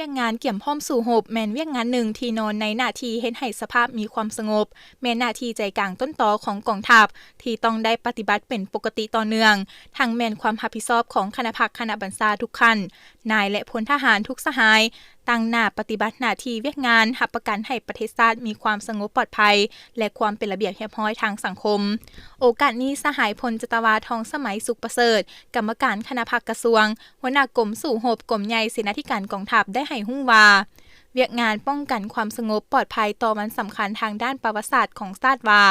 ວຽກງານກຽມພ້ອມສູ້ຮົບ ແມ່ນວຽກງານໜຶ່ງທີ່ນອນໃນໜ້າທີ່ເຮັດໃຫ້ສະພາບມີຄວາມສະຫງົບ, ແມ່ນໜ້າທີ່ໃຈກາງຕົ້ນຕໍຂອງກອງທັບ ທີ່ຕ້ອງໄດ້ປະຕິບັດເປັນປົກກະຕິຕໍ່ເນື່ອງ, ທັງແມ່ນຄວາມຮັບຜິດຊອບຂອງຄະນະພັກຄະນະບັນຊາທຸກຂັ້ນ, ນາຍ ແລະ ພົນທະຫານທຸກສະຫາຍ ຕັ້ງໜ້າປະຕິບັດໜ້າທີ່ວຽກງານຮັບປະກັນໃຫ້ປະເທດຊາດມີຄວາມສະຫງົບປອດໄພ ແລະ ຄວາມເປັນລະບຽບຮຽບຮ້ອຍທາງສັງຄົມ. ໂອກາດນີ້ ສະຫາຍ ພົນຈັດຕະວາ ທອງສະໄໝ ສຸກປະເສີດ ກຳມະການຄະນະພັກກະຊວງ, ຫົວໜ້າກົມສູ້ຮົບ ກົມໃຫຍ່ເສນາທິການກອງທັບ ໄດ້ໃຫ້ຮູ້ວ່າ ວຽກງານປ້ອງກັນຄວາມສະຫງົບປອດໄພຕໍ່ວັນສຳຄັນທາງດ້ານປະຫວັດສາດຂອງຊາດວ່າ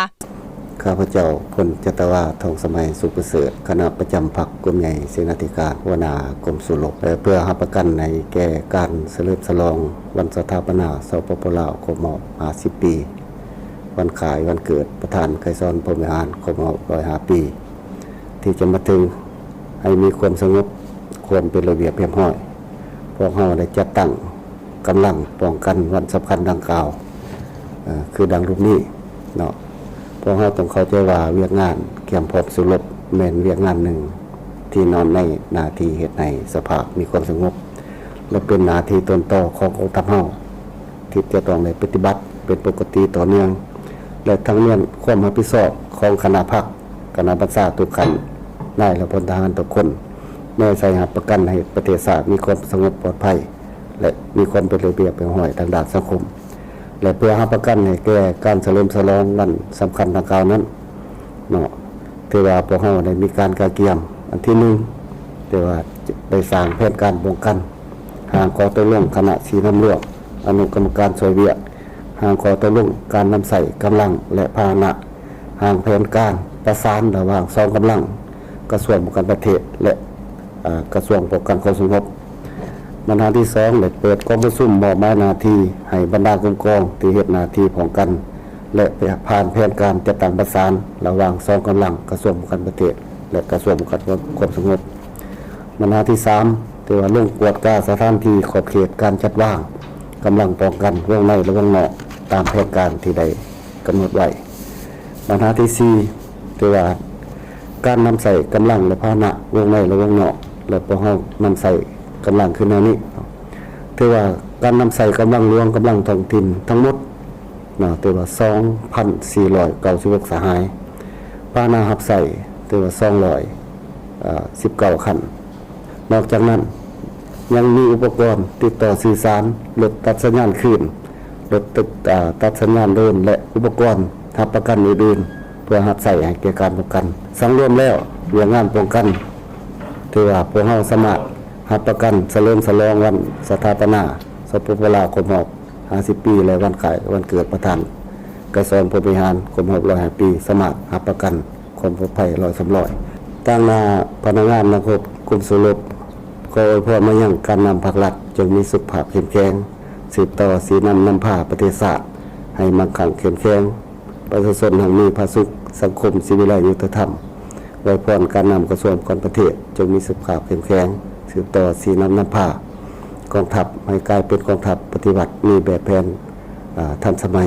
ຂ້າພະເຈົ້າ ພົນຈັດຕະວາ ທອງສະໄໝ ສຸກປະເສີດ ຄະນະປະຈຳພັກ ກົມໃຫຍ່ເສນາທິການ ຫົວໜ້າກົມສູ້ຮົບ ເພື່ອຮັບປະກັນໃຫ້ແກ່ການສະເຫຼີມສະຫຼອງວັນສະຖາປະນາ ສປປ ລາວ ຄົບຮອບຫ້າສິບປີ, ວັນຄ້າຍວັນເກີດປະທານໄກສອນ ພົມວິຫານ ຄົບຮອບຮ້ອຍຫ້າປີ ທີ່ຈະມາເຖິງ ໃຫ້ມີຄວາມສະຫງົບ, ຄວາມເປັນລະບຽບຮຽບຮ້ອຍ. ພວກເຮົາໄດ້ຈັດຕັ້ງກຳລັງປ້ອງກັນວັນສຳຄັນດັ່ງກ່າວ ເອີ ຄືດັ່ງຮູບນີ້ເນາະ. ພວກເຮົາຕ້ອງເຂົ້າໃຈວ່າວຽກງານກຽມພ້ອມສູ້ຮົບແມ່ນວຽກງານໜຶ່ງທີ່ນອນໃນໜ້າທີ່ເຮັດໃຫ້ສະພາບມີຄວາມສະຫງົບ ແລະ ເປັນໜ້າທີ່ຕົ້ນຕໍຂອງກອງທັບເຮົາ ທີ່ຈະຕ້ອງໄດ້ປະຕິບັດເປັນປົກກະຕິຕໍ່ເນື່ອງ ແລະ ທັງແມ່ນຄວາມຮັບຜິດຊອບຂອງຄະນະພັກ ຄະນະບັນຊາທຸກຂັ້ນ, ນາຍ ແລະ ພົນທະຫານທຸກຄົນ ແນໃສ່ຮັບປະກັນໃຫ້ປະເທດຊາດມີຄວາມສະຫງົບປອດໄພ ແລະ ມີຄວາມເປັນລະບຽບຮຽບຮ້ອຍທາງດ້ານສັງຄົມ ແລະ ເພື່ອຮັບປະກັນໃຫ້ແກ່ການສະເຫຼີມສະຫຼອງວັນສຳຄັນດັ່ງກ່າວນັ້ນເນາະ, ຖືວ່າພວກເຮົາໄດ້ມີການກະກຽມ. ອັນທີໜຶ່ງ ຖືວ່າໄດ້ສ້າງແຜນການປ້ອງກັນ, ຮ່າງຂໍ້ຕົກລົງຄະນະຊີ້ນຳລວມອະນຸກຳມະການຊ່ວຍວຽກ, ຮ່າງຂໍ້ຕົກລົງການນຳໃຊ້ກຳລັງ ແລະ ພາຫະນະ, ຮ່າງແຜນການປະສານລະຫວ່າງສອງກຳລັງ ກະຊວງປ້ອງກັນປະເທດ ແລະ ອາ ກະຊວງປ້ອງກັນຄວາມສະຫງົບ. ບັນຫາທີສອງ ໄດ້ເປີດກອງປະຊຸມມອບໝາຍໜ້າທີ່ໃຫ້ບັນດາກົມກອງທີ່ເຮັດໜ້າທີ່ພ້ອມກັນ ແລະ ຜ່ານແຜນການຈັດຕັ້ງປະສານລະຫວ່າງສອງກຳລັງ ກະຊວງປ້ອງກັນປະເທດ ແລະ ກະຊວງປ້ອງກັນຄວາມສະຫງົບ. ບັນຫາທີສາມ ຖືວ່າລົງກວດກາສະຖານທີ່ຂອບເຂດການຈັດວາງກຳລັງປ້ອງກັນວົງໃນ ແລະ ວົງນອກ ຕາມແຜນການທີ່ໄດ້ກຳນົດໄວ້. ບັນຫາທີສີ່ ຖືວ່າການນຳໃຊ້ກຳລັງ ແລະ ພາຫະນະວົງໃນ ແລະ ວົງນອກ ແລະ ພວກເຮົານຳໃຊ້ກຳລັງຄືແນວນີ້ ຖືວ່າການນຳໃຊ້ກຳລັງຫຼວງ ກຳລັງທ້ອງຖິ່ນທັງໝົດເນາະ ຖືວ່າສອງພັນສີ່ຮ້ອຍເກົ້າສິບຫົກສະຫາຍ, ພາຫະນະຮັບໃຊ້ຖືວ່າສອງຮ້ອຍສິບເກົ້າຄັນ. ນອກຈາກນັ້ນ ຍັງມີອຸປະກອນຕິດຕໍ່ສື່ສານ, ລົດຕັດສັນຍານຄື້ນ, ລົດຕັດ ອາ ຕັດສັນຍານໂດຣນ ແລະ ອຸປະກອນຮັບປະກັນອື່ນໆ ເພື່ອຮັບໃຊ້ໃຫ້ແກ່ການປ້ອງກັນ. ສັງລວມແລ້ວ, ວຽກງານປ້ອງກັນ ຖືວ່າພວກເຮົາສາມາດຮັບປະກັນສະເຫຼີມສະຫຼອງວັນສະຖາປະນາ ສປປ ລາວ ຄົບຮອບຫ້າສິບປີ ແລະ ວັນຄ້າຍວັນເກີດປະທານໄກສອນ ພົມວິຫານ ຄົບຮອບຮ້ອຍຫ້າປີ ສາມາດຮັບປະກັນຄວາມປອດໄພຮ້ອຍສ່ວນຮ້ອຍ. ຕາງໜ້າພະນັກງານນັກຮົບ ກົມສູ້ຮົບ ຂໍອວຍພອນມາຍັງການນຳພັກລັດ ຈົ່ງມີສຸຂະພາບເຂັ້ມແຂງ, ສືບຕໍ່ຊີ້ນຳນຳພາປະເທດຊາດໃຫ້ໝັ້ງຄັ່ງເຂັ້ມແຂງ, ປະຊາຊົນຮັ່ງມີຜາສຸກ, ສັງຄົມສີວິໄລຍຸດທະທຳ. ອວຍພອນການນຳກະຊວງປ້ອງກັນປະເທດ ຈົ່ງມີສຸຂະພາບເຂັ້ມແຂງ, ສືບຕໍ່ຊີ້ນຳນຳພາກອງທັບໃຫ້ກາຍເປັນກອງທັບປະຕິວັດ ມີແບບແຜນ ອາ ທັນສະໄໝ.